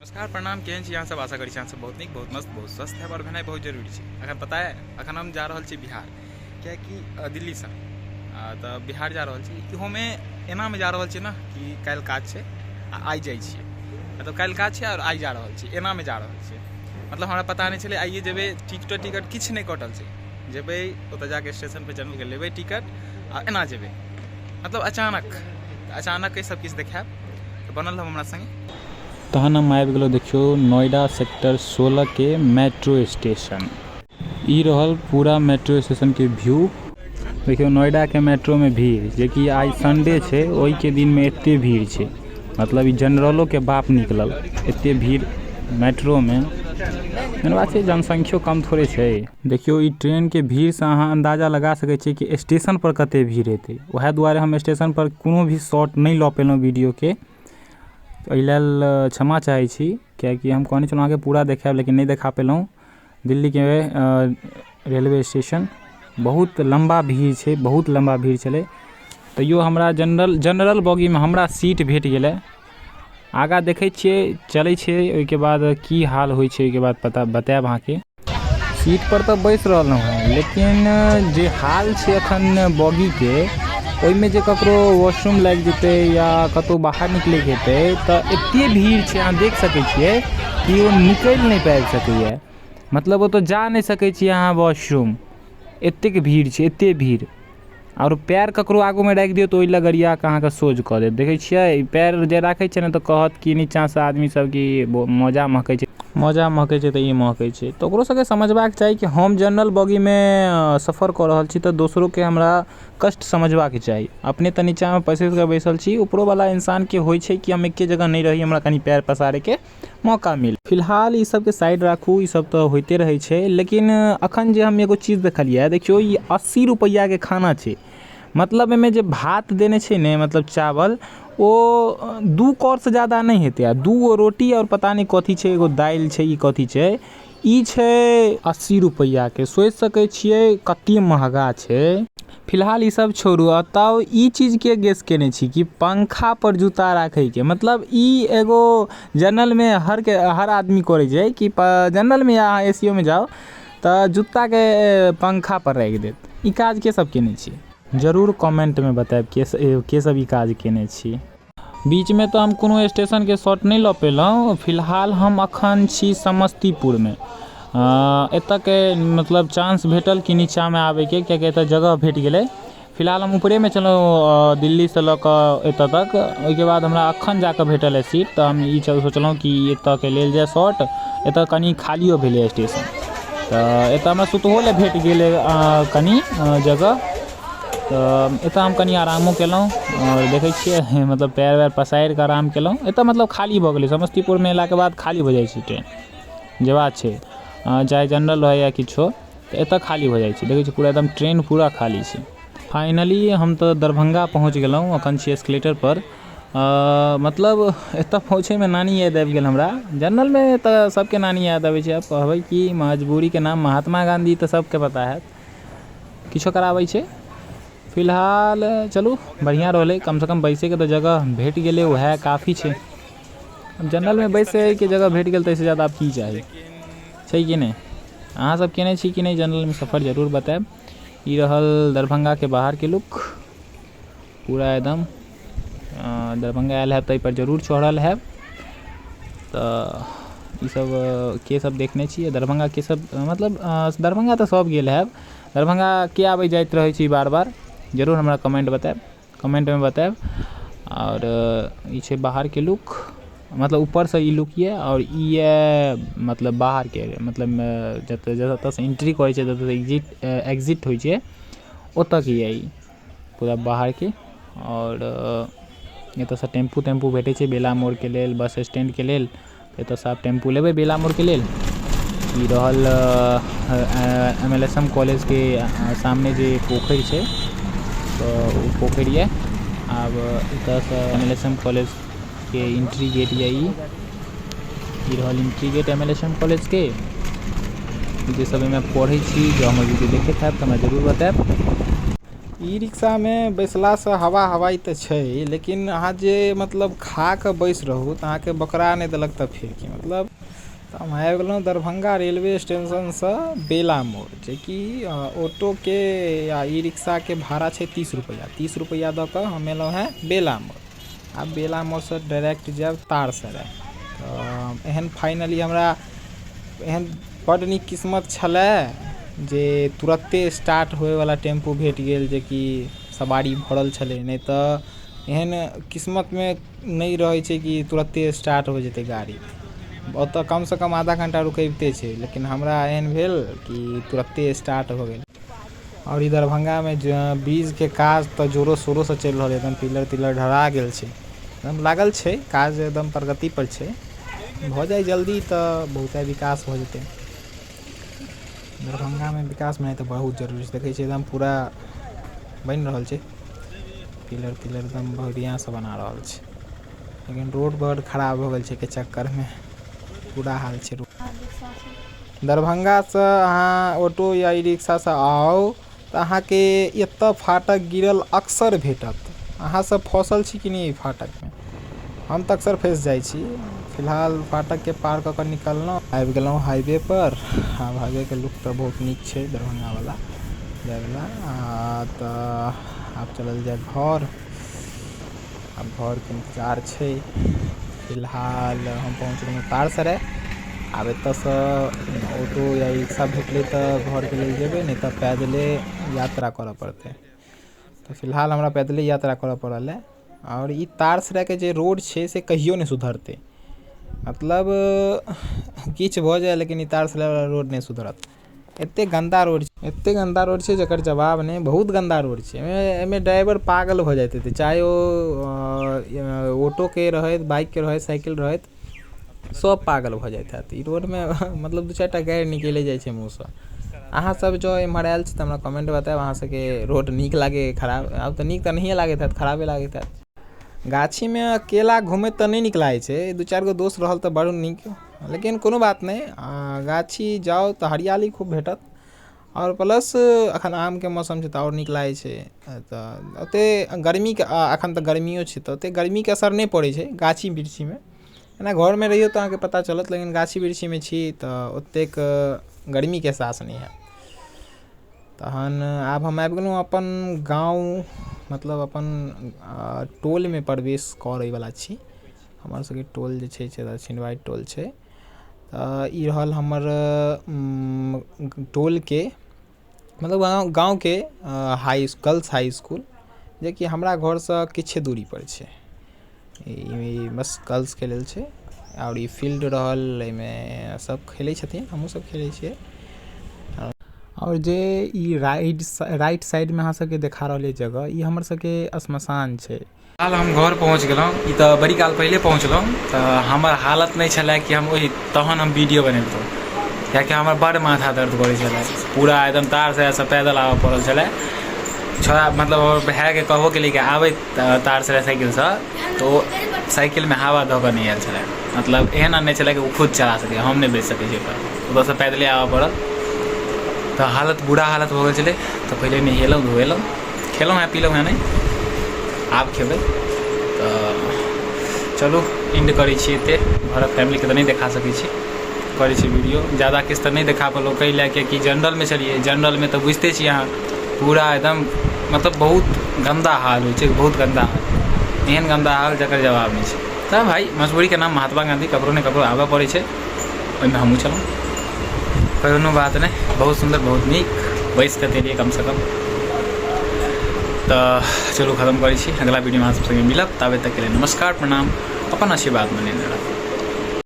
नमस्कार, प्रणाम। केहन छी अहाँ सब? आशा करै छी अहाँ सब बहुत नीक, बहुत मस्त, बहुत स्वस्थ है और भेनाइ बहुत जरूरी छै। अखन पता है, अखन हम जा रहल छी बिहार, कियाकि दिल्लीसँ तऽ बिहार जा रहल छी। इहोमे एनामे जा रहल छी ने कि काल्हि काज छै आ आइ जाइ छियै, मतलब काल्हि काज छै आओर आइ जा रहल छी, एनामे जा रहल छियै। मतलब हमरा पता नहि छलै आइए जेबै, टिकटो टिकट किछु नहि कटल छै। जेबै ओतऽ जाके स्टेशनपर जनरलके लेबै टिकट आ एना जेबै, मतलब अचानक अचानक सब किछु देखायब, तऽ बनल रहब हमरा सङ्गे। तहन हम आबि गेलहुँ, देखियौ, नोएडा सेक्टर 16 के मेट्रो स्टेशन। ई रहल पूरा मेट्रो स्टेशनके व्यू। देखियौ, नोएडाके मेट्रोमे भीड़, जेकि आइ संडे छै, ओहिके दिनमे एते भीड़ छै। मतलब ई जनरलोके बाप निकलल, एते भीड़ मेट्रोमे। मेन बात छै, जनसंख्यो कम थोड़े छै। देखियौ, ई ट्रेनके भीड़सँ अहाँ अन्दाजा लगा सकै छियै कि स्टेशन पर कते भीड़ हेतै। वएह दुआरे हम स्टेशन पर कोनो भी शॉट नहि लऽ पेलहुँ वीडियोके, एहि लेल क्षमा चाहै छी, किएकि हम कहने छलहुँ अहाँके पूरा देखायब, लेकिन नहि देखा पेलहुँ। दिल्लीके रेलवे स्टेशन बहुत लम्बा भीड़ छै, बहुत लम्बा भीड़ छलै, तैयो हमरा जनरल बॉगीमे हमरा सीट भेट गेलै। आगाँ देखै छियै, चलै छियै, ओहिके बाद की हाल होइ छै, ओहिके बाद पता बतायब अहाँके। सीट पर तऽ बैस रहलहुँ हेँ, लेकिन जे हाल छै एखन बॉगीके, ओहिमे जे ककरो वॉशरूम लागि जेतै या कतहु बाहर निकलैके हेतै, तऽ एते भीड़ छै, अहाँ देख सकै छियै कि ओ निकलि नहि पाबि सकैए। मतलब ओतऽ जा नहि सकै छियै अहाँ वॉशरूम, एतेक भीड़ छै, एते भीड़। आओर पएर ककरो आगूमे राखि दियौ तऽ ओहि लए गरिया कऽ अहाँके सोझ कऽ देत। देखै छियै, पएर जे राखै छै ने, तऽ कहत कि नीचाँसँ आदमी सब कि मोजा महकै छै, मोजा महकै छै, तऽ ई महकै छै। तऽ ओकरो सबके समझबाक चाही कि हम जनरल बॉगीमे सफर कऽ रहल छी, तऽ दोसरोके हमरा कष्ट समझबाक चाही। अपने तऽ नीचाँमे पसरि कऽ बैसल छी, उपरोवला इंसानके होइ छै कि हम एके जगह नहि रही, हमरा कनि पएर पसारैके मौका मिल। फिलहाल ई सबके साइड राखू, ई सब तऽ होइते रहै छै, लेकिन अखन जे हम एगो चीज देखलियै, देखियौ, ई 80 रुपैआके खाना छै। मतलब एहिमे जे भात देने छै ने, मतलब चावल, ओ 2 कौरसँ ज्यादा नहि हेतै, आ 2 गो रोटी आओर पता नहि कथी छै, एगो दालि छै, ई कथी छै। ई छै 80 रुपैआके। सोचि सकै छियै कते महगा छै। फिलहाल ई सब छोड़ू, आ तब ई चीजके गेस केने छी कि पंखा पर जूता राखैके मतलब ई एगो जनरलमे हरके हर आदमी करै छै कि जनरलमे या अहाँ एसीओमे जाउ तऽ जूताके पंखा पर राखि देत। ई काज के सब केने छी, जरूर कमेंटमे बतायब, के के सब ई काज केने छी। बीचमे तऽ हम कोनो स्टेशनके शॉट नहि लऽ पेलहुँ। फिलहाल हम अखन छी समस्तीपुरमे। एतऽके मतलब चांस भेटल कि नीचाँमे आबैके, कियाकि एतऽ जगह भेट गेलै। फिलहाल हम ऊपरेमे छलहुँ दिल्लीसँ लऽ कऽ एतऽ तक। ओहिके बाद हमरा अखन जाकऽ भेटल हँ सीट, तऽ हम ई सोचलहुँ कि एतऽके लेल जाय शॉट। एतऽ कनि खालियो भेलै स्टेशन, तऽ एतऽ हमरा सुतहो लए भेट गेल कनि जगह। तऽ एतऽ हम कनि आरामो केलहुँ आओर देखै छियै, मतलब पएर वएर पसारि कऽ आराम केलहुँ। एतऽ मतलब खाली भऽ गेलै। समस्तीपुरमे अयलाके बाद खाली भऽ जाइ छै ट्रेन, जे बात छै, चाहे जनरल रहै या किछो, तऽ एतऽ खाली भऽ जाइ छै। देखै छियै, पूरा एकदम ट्रेन पूरा खाली छै। फाइनली हम तऽ दरभंगा पहुँच गेलहुँ। अखन छी एस्केलेटर पर। मतलब एतऽ पहुँचैमे नानी याद आबि गेल हमरा। जनरलमे तऽ सबके नानी याद अबै छै। आब कहबै कि मजबूरीके नाम महात्मा गाँधी, तऽ सबके पता हैत, किछो कराबै छै। फिलहाल चलू, बढ़िआँ रहलै। कमसँ कम बैसैके तऽ जगह भेट गेलै, वएह काफी छै। जनरलमे बैसैके जगह भेट गेल, ताहिसँ ज्यादा आब की चाही, छै कि नहि? अहाँ सब केने छी कि नहि जनरलमे सफर, जरूर बतायब। ई रहल दरभंगाके बाहरके लुक पूरा एकदम। दरभंगा आयल हैब तऽ एहिपर जरूर चढ़ल हैब। तऽ ईसब के सब देखने छियै दरभंगा के सब? मतलब दरभंगा तऽ सब गेल हैब। दरभंगा के आबै जाइत रहै छी बार बार, जरूर हमरा कमेंट बतायब, कमेंटमे बतायब। आओर ई छै बाहरके लुक, मतलब ऊपरसँ ई लुक यऽ, आओर ई यऽ मतलब बाहरके, मतलब जतऽ जतऽसँ एंट्री करै छै, जतऽसँ एग्जिट होइ छै, ओतऽके यऽ ई पूरा बाहरके। आओर एतऽसँ टेम्पू तेम्पू भेटै छै बेला मोड़के लेल, बस स्टैंडके लेल। एतऽसँ आब टेम्पू लेबै बेला मोड़के लेल। ई रहल एम एल एस एम कॉलेजके सामने जे पोखरि छै, तऽ ओ पोखरि यऽ। आब एतऽसँ एम एल एस एम कॉलेजके एंट्री गेट यऽ ई। ई रहल entry gate M L S M कॉलेजके। जे सब एहिमे पढ़ै छी, जँ हमर वीडियो देखैत हैब, तऽ हमरा जरूर बतायब। ई रिक्शामे बैसलासँ हवा हवाइ तऽ छै, लेकिन अहाँ जे मतलब खा कऽ बैस रहू तऽ अहाँके बकरा नहि देलक तऽ फेर की मतलब। तऽ हम आबि गेलहुँ दरभंगा रेलवे स्टेशनसँ बेला मोड़, जेकि ऑटोके या ई रिक्शाके भाड़ा छै 30 रुपैआ। 30 रुपैआ दऽ कऽ हम एलहुँ हेँ बेला मोड़। आब बेला मोड़सँ डायरेक्ट जायब तारसराय। तऽ एहन फाइनली हमरा एहन बड्ड नीक किस्मत छलै जे तुरत्ते स्टार्ट होइवला टेम्पू भेट गेल, जेकि सवारी भरल छलै। नहि तऽ एहन किस्मतमे नहि रहै छै कि तुरत्ते स्टार्ट हो जेतै गाड़ी। ओतऽ कमसँ कम आधा घण्टा रुकैबते छै, लेकिन हमरा एहन भेल कि तुरत्ते स्टार्ट हो गेल। आओर ई दरभंगामे ब्रिजके काज तऽ जोरो शोरोसँ चलि रहल एकदम पिलर तिलर ढरा गेल छै, एकदम लागल छै काज, एकदम प्रगति पर छै। भऽ जाइ जल्दी तऽ बहुते विकास भऽ जेतै दरभंगामे। विकास भेनाइ तऽ बहुत जरूरी छै। देखै छियै, एकदम पूरा बनि रहल छै, पिलर तिलर एकदम बढ़िआँसँ बना रहल छै, लेकिन रोड बड़ खराब हो गेल छै के चक्करमे बुरा हाल छै। दरभंगासँ अहाँ ऑटो या ई रिक्शासँ आउ तऽ अहाँके एतऽ फाटक गिरल अक्सर भेटत। अहाँ सब फँसल छी कि नहि ई फाटकमे? हम तऽ अक्सर फँसि जाइ छी। फिलहाल फाटकके पार कऽ कऽ निकललहुँ, आबि गेलहुँ हाईवे पर। आब हाईवेके लुक तऽ बहुत नीक छै दरभंगावला जायवला। तऽ आब चलल जाय घर, आब घरके इन्तजार छै। फिलहाल हम पहुँच गेलहुँ तारसराय। आब एतऽसँ ऑटो या रिक्शा भेटलै तऽ घरके लेल जेबै, नहि तऽ पैदले यात्रा करऽ पड़तै। तऽ फिलहाल हमरा पैदले यात्रा करऽ पड़ल हँ। आओर ई तारसरायके जे रोड छै से कहियो नहि सुधरतै। मतलब किछु भऽ जाए, लेकिन ई तारसरायवला रोड नहि सुधरत। एतेक गन्दा रोड छै, एतेक गन्दा रोड छै जकर जवाब नहि। बहुत गन्दा रोड छै। एहिमे ड्राइवर पागल भऽ जाइत हेतै, चाहे ओ ऑटोके रहैत, बाइकके रहैत, साइकिल रहैत, सब पागल भऽ जाइत हैत ई रोडमे। मतलब दू चारि टा गारि निकलि जाइ छै मुँहसँ। अहाँ सब जँ एम्हर आयल छी तऽ हमरा कमेंट बतायब, अहाँ सबके रोड नीक लागैए खराब? आब तऽ नीक तऽ नहिए लागैत हैत, खराबे लागैत हैत। गाछीमे अकेला घूमैत तऽ नहि नीक लागै छै, दू चारि गो दोस्त रहल तऽ बड़ नीक। लेकिन कोनो बात नहि, गाछी जाउ तऽ हरियाली खूब भेटत। आओर प्लस एखन आमके मौसम छै तऽ आओर नीक लागै छै। तऽ ओतेक गर्मीके, एखन तऽ गर्मियो छै तऽ ओतेक गर्मीके असर नहि पड़ै छै गाछी वृक्षीमे। एना घरमे रहियौ तऽ अहाँके पता चलत, लेकिन गाछी वृक्षीमे छी तऽ ओतेक गर्मीके एहसास नहि हैत। तहन आब हम आबि गेलहुँ अपन गाँव, मतलब अपन टोलमे प्रवेश करैवला छी। हमर सबके टोल जे छै से छिनवाइ टोल छै। तऽ ई रहल हमर टोलके, मतलब गाँवके हाई गर्ल्स हाई इसकुल, जेकि हमरा घरसँ किछु दूरी पर छै। ई बस गर्ल्सके लेल छै। आओर ई फील्ड रहल, एहिमे सब खेलै छथिन, हमहूँ सब खेलै छियै। आओर जे ई राइट राइट साइडमे अहाँ सबके देखा रहल अइ जगह, ई हमर सबके श्मशान छै। हाल हम घर पहुँच गेलहुँ। ई तऽ बड़ी काल पहिले पहुँचलहुँ, तऽ हमर हालत नहि छलै कि हम ओहि तहन हम वीडियो बनेलहुँ, कियाकि हमर बड़ माथा दर्द करै छलै पूरा एकदम। तार से पैदल आबऽ पड़ल छलै। छोड़ा, मतलब हमर भायके कहबो केलियै कि आबै तार से साइकिलसँ, तऽ ओ साइकिलमे हवा धऽ कऽ नहि आयल छलै। मतलब एहन आनने छलै कि ओ खुद चला सकै, हम नहि बैस सकै छी ओकर। ओतऽसँ पैदले आबऽ पड़ल, तऽ हालत बुरा हालत भऽ गेल छलै। तऽ पहिले नहेलहुँ धोएलहुँ, खेलहुँ हेँ पीलहुँ हेँ नहि, आब खेबै। तऽ चलू, एंड करै छी एते। घरक फैमिलीके तऽ नहि देखा सकै छी, करै छी वीडियो। ज्यादा किछु तऽ नहि देखा पेलहुँ, कै लए कऽ कि जनरलमे छलियै। जनरलमे तऽ बुझिते छी अहाँ, पूरा एकदम मतलब बहुत गन्दा हाल होइ छै, बहुत गन्दा हाल, एहन गन्दा हाल जकर जवाब नहि छै। तऽ भाइ, मजबूरीके नाम महात्मा गाँधी, ककरो ने ककरो आबऽ पड़ै छै, ओहिमे हमहूँ छलहुँ। कोनो बात नहि, बहुत सुन्दर, बहुत नीक बैस कऽ देलियै कमसँ कम। तऽ चलू, खतम करै छी। अगला वीडियोमे अहाँ सब संगे मिलब, ताबे तकके लेल नमस्कार, प्रणाम, अपन आशीर्वाद बनेने रहब।